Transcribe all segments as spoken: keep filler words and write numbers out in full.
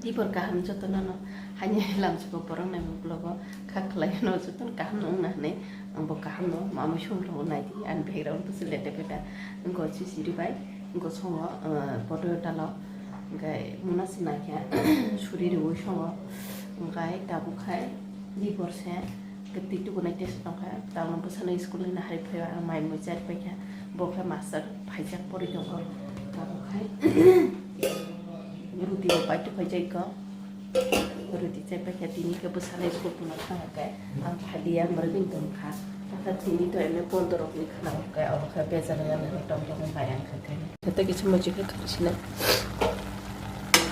Tibor kaham jotono no, haini lamsoko borok nai muklogo kha khlai no jotono kaham no wngna hinwi, ang bo kaham no mamui song rok nai di, ani background to select peta, wngko sisiri bai, wngko songo, ah, poto talo, hingke muna se naikhe, suri riui songo, hingke tabuk khai, tibor se, Twi tukunai tesa tongkha, tabukno bwsano school ni nahari phaiba ang mai mui chari paikha, bo khe master phaijak pori tongo, tabuk khai ruti bo pai tuphai jai kho, ruti chai paikha, tini khe bwsano school tungna thangkha khe ang phaliya ang borok bini tongkha, tini to ene pondro rok ni khna khe abo khe bejal wngya nang tong tong bai ang kha khe. Khe tei kisa mujui khe khakchina.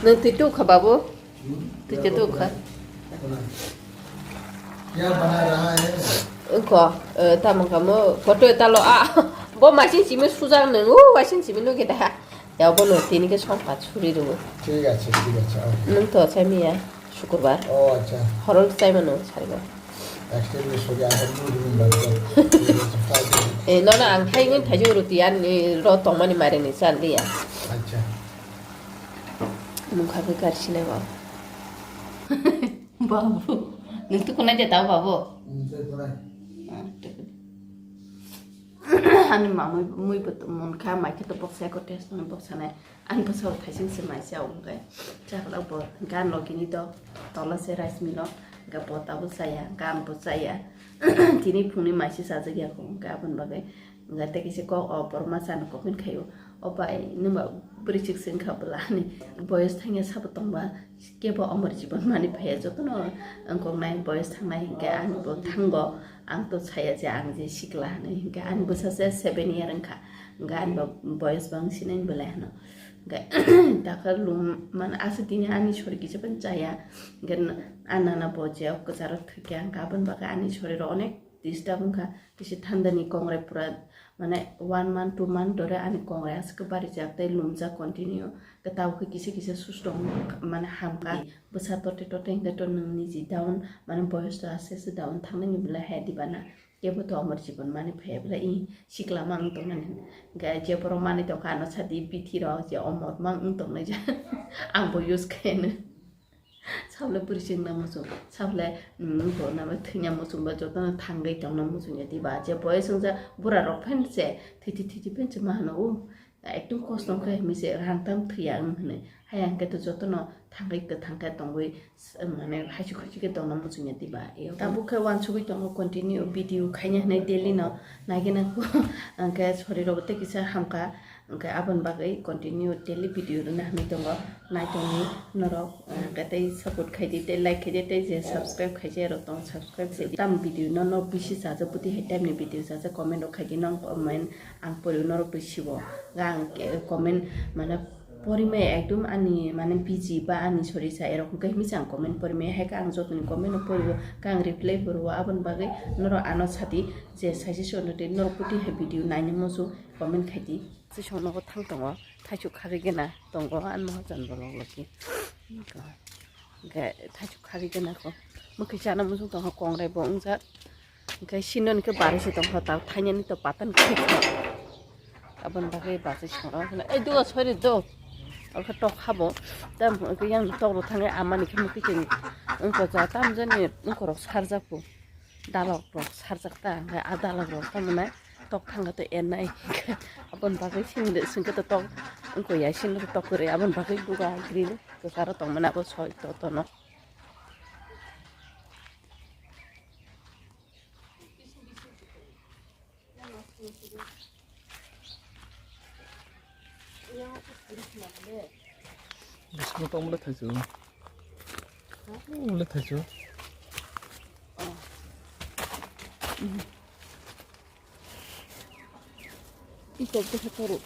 Nwng twi tukha babu? Twi khe tukha. क्या बना रहा है? Wngkho, eh, tamo kamo, photo talo, ah, bo masing simi sujak nung, uh, masing simi nugi da. Ya, bo no, tini khe songkha, suri rw. ঠিক আছে, ঠিক আছে, okay. Nwng to chai miya, sukurbar. ও আচ্ছা। Horol chai mano, saribar. Actually, sorry, I have no remember. Eh, no, no, ang thai ngun thai jung ruti, an, eh, ro tongmani mare ni chan liya. আচ্ছা। Mung kha khe kar sinai ba. Babu, nwng tukunai de tao babu? Nwng tukunai. Ah, tukun. Ani mamui, mui bo to mon kha, mai khe to boksa ko test nang boksa nai. Ani bwsa bo thaising se mai se wng khe. Chakla bo gan lo kini to tola se rice mill o. Ga bo tabo chaya, gan bo chaya. Tini phungni mai se chajak ya ko, ga abon bagwi. Ga tei kisa kok o borok ma chana comment khaio. O bai, nwng ba bwrwi chik se wngkha bwla ani boyos thangya sabo tongba, kebo omor jibon mani phaiya, jotono wngkoknai boyos thangnai hinkhe ani bo thango, ang to saya je ang je sikla hinwi, hinkhe ani bwsa se seven year wngkha, hinkhe ani bo boyos bang sinai belai hino, hinkhe takha lum mane aswk tini ani sori kisa pen chaya, hinkhe a nana bo je o kwcharo thwikha, hinkhe aboni bagwi ani soriro onek disturb wngkha, kisa thandani kongrai pura, mane, one month, two month dore ani kongrai aswk barijak tei lumjak continue, khe tabuk khe kisa kisa susto wng, mane, hamkha. Bwsa tote tote hinkhe to nwng niji down, mane, boyos to aste aste down thangnani belai hai diba na, kebo to omor jibon mani phai belai, i sikla ma wng tongnani, hinkhe je borok mani tongkha ano sadi bithi rok je omor ma wng tongnai ja, ang bo use khaino. Sabole bwrwi chwngna muchung, sabole, mm, bo nabo thwina muchung ba jotono thangwi tongna muchung ya diba? Je boyos wngsa bura rok phan se thwiti thwiti phan se ma hano, o ekdom kosto wngkha hinwi se rang tam thwiya wng hinwi. Haya hwnkhe to jotono thangwi kwthang khe tongwi, s-, mane haichuk haichuk khe tongna muchung ya diba? Tabuk khe uansugwi tongo continue video khaina hinwi daily no naigena hwnkhe sorry rok tei kisa hamkha. Hwnkhe aboni bagwi continue daily video rwna hinwi tongo, naitongni norok, hwnkhe tei support khaidi, tei like khaidi, tei je subscribe khaijak rok tongo, subscribe khaidi. Tam video no norok bisi chajak, bwtwi hai type ni video chajak, comment rok khaidi, nong comment ang pori norok twi sibo. Ang comment mane porimai ekdom ani mane busy ba ani sori sa erok hwnkhe misa ang comment porimai, hai khe ang jotoni comment no porio, khe ang reply bo rwo, aboni bagwi norok ano sadi je suggestion rwdi, norok bwtwi hai video naina muchung comment khaidi. Chisong nogo thang tongo, thaichuk khagwi gena tongo, ani mahajan bolong logi. Hwnkhe thaichuk khagwi gena kho. Mwkhwi chana muchung tongkha, kongrai bo wngjak. Hwnkhe sinoni khe barwi se tongkha, ta thainani to patan khe kha. Aboni bagwi bachai songno hwnkheno, ei duga sori do. Abo khe tok habo. Tam hwnkhe yang tok rw thangwi amani khe mwkhwi chwng wngkha ja, tam jani wngkhorok sarjak bo. Dalok rok sarjak ta, hwnkhe a dalok rok tamo nai tok thangkhe to ernai. Aboni bagwi sini de, singkhe to tok wngkha ya, sini to tok kwrwi, aboni bagwi duga grill kwcharo tongmani abo soi to tono. Bisingo tongmole thaichu. Mole thaichu. Ito khe toru.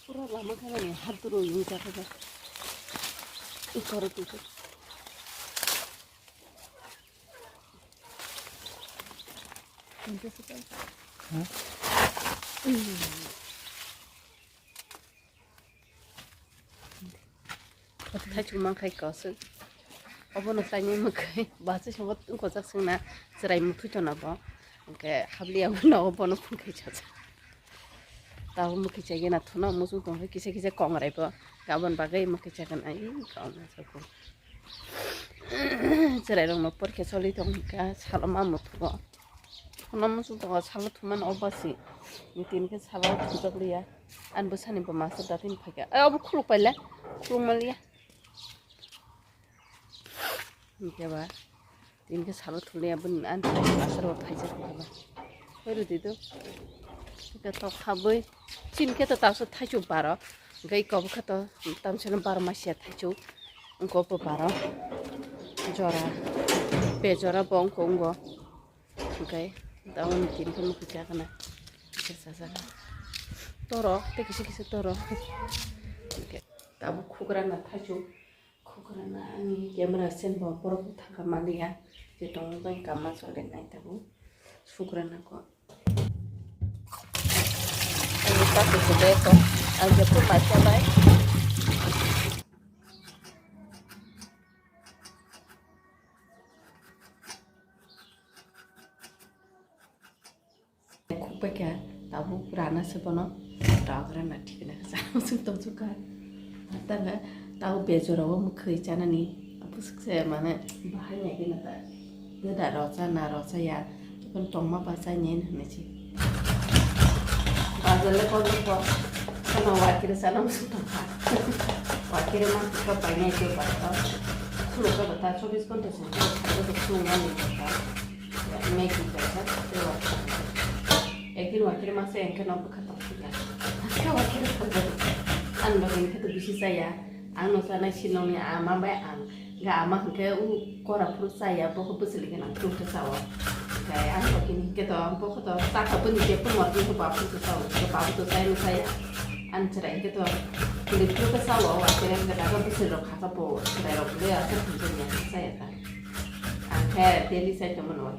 Pura lama khe nang hat duro yung ta khe ba. Ikoro tu khe. Thaichuk mang khai kosuk. Obono chaini mwkhwi bachai songo tongkojak swngna chwrai mwkhwi tona bo. Hwnkhe habliya wngno obono phungkhe chajak. Tabuk mwkhwi chaigena thuno muchung tongkhe kisa kisa kongrai bo. Gabon bagwi mwkhwi chagana ai kongna chakung. Chwrairokno porikha choli tongkha salo ma muthugo. Thuno muchung tongo salo thumani obasi. Tini khe salo thumjak liya. Ani bwsani bo master da tini phaikha. Ai obo khuluk paila. Khuluk maliya. Hwnkhe ba, tini khe salo thumliya bini ani thai asaro thaijak khe ba. Hoi rwdi do. Hwnkhe tok habwi. Chini khe to taso thaichuk baro. Hwnkhe iko bwkha to tamsano baro masiya thaichuk. Wngkha bo baro. Jora. Be jora bo wngkha wngkha. Hwnkhe tabuk tini khe mwkhwi chakana. Hwnkhe chajak. Toro, tei kisa kisa toro. Hwnkhe tabuk khukrana thaichuk. Khukrana ani camera stand bo borok thangka maliya. Je tongo bai kama chole nai tabuk. Khukrana ko. Ani papi se be ko. Ang je phu mai cholai. Khukbai kha, tabuk rana se bono, tok rana thikna khe chana muchung tongsukkha. Tanga tabuk bejora o mwkhwi chanani, abwswk se mane bahai nai khe nata. Gwda rocha na rocha ya, tokon tongma bachai nini hinwi se. Bazar le kok kok, kheno wakire chana muchung tongkha. Wakire ma kok bai nai khe ba to. Khuluk khe ba ta chobbish ghonta se khuluk khe ba khuluk nani khe ba. Maggi kaisa tei wakire. Ekdin wakire masa hwnkhe no bwkha tongphikha. Hakhe wakire tongphikha. Ang no hwnkhe to bisi chaya. Ang no chanai sinoni ama bai ang. Ga ama hwnkhe u kora phuru chaya, bokhe bwchwlwi gwnang chwngkhe chao. Hwnkhe ang to kini hwnkhe to bokhe to chakha bini je phuru morning khe babu to chao. Hwnkhe babu to chai no chaya. Ang chwrai hwnkhe to bini phuru khe chao, wakire hwnkhe daga bwchwlwi rok khakha bo chwrai rok le aswk hwnkhe ya chaya ta. Ang khe daily chai tongmano,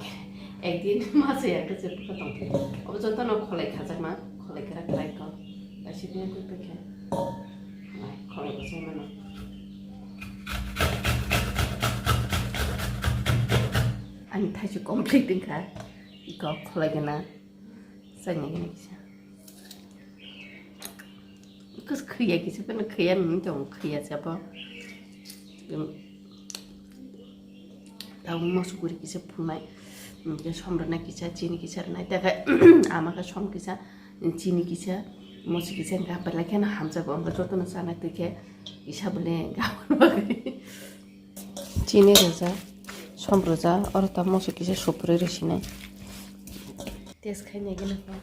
ekdin ma chai ang khe chwng khe tong khe. Obo jotono kholai khajakma, kholai kera krai ko. Kaisa bini khe khe. Kholai, kholai bo chai mano. Ani thaichuk complete wngkha. Iko kholai gana. Chaina gini kisa. Kis khiya kisa, pano khiya nini tong khiya sabo. Tau moso guri kisa phunai. Somrwna kisa, chini kisa rwnai. Tei ama khe som kisa, chini kisa, moso kisa, hwnkhe belai kheno hamjago. Hwnkhe jotono chanai twi khe kisa bole gabon bagwi. Chini rwja, som rwja, oro ta moso kisa supri rw sinai. Test khai nai gana kho.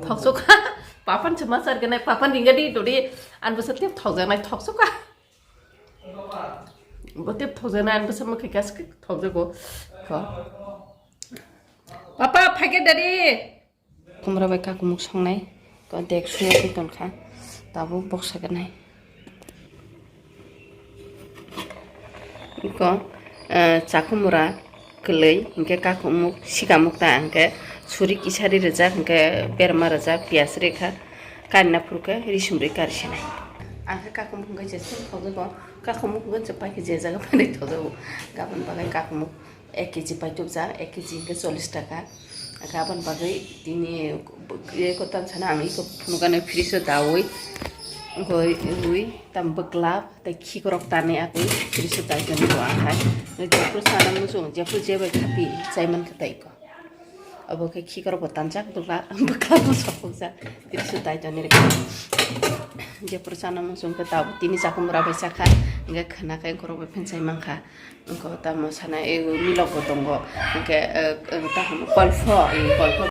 Thoksoka, papan chuma sar gana, papan ringa di dori, an bwsa tep thokjaknai thoksoka. Bo tep thokjaknai, an bwsa mokhe gas thokjago. Kho. Papa, phaikhe dadi. Khumra bai kakumuk songnai, ko dek suya twi tonkha, tabuk boksa gwnai. Ko, eh, chakhumura kwlwi, hinkhe kakumuk, sikamuk ta, hinkhe suri kisa ri rijak, hinkhe berma rijak, piyaj rikha, karina phuru khe risum ri kari sinai. Ang khe kakumuk hinkhe je thok jago, kakumuk hinkhe je pai khe je jaga pai thok jago, gabon bagwi kakumuk. Ek kg paitubjak, ek kg hinkhe chollish taka. Gabon bagwi tini eko tam sana ang eko phunukgani fridge o daui. Goi rwi tam bwklap tei khikrok tanwi atwi fridge o dai tongwi bo akhai. Jephru sana muchung, jephru jebai khapi chaiman khe tei eko. Obo khe khikrok bo tanjak bwkla, bwklap bo sokpokjak fridge o dai tongwi rwkha. Jephru sana muchung khe tabuk tini chakhumura bai chakha, hinkhe khwna khe borok bai phan chaimankha. Wngkha tamo sana, e, milok bo tongo. Hwnkhe, e, e, tamo kolpho, e, kolpho.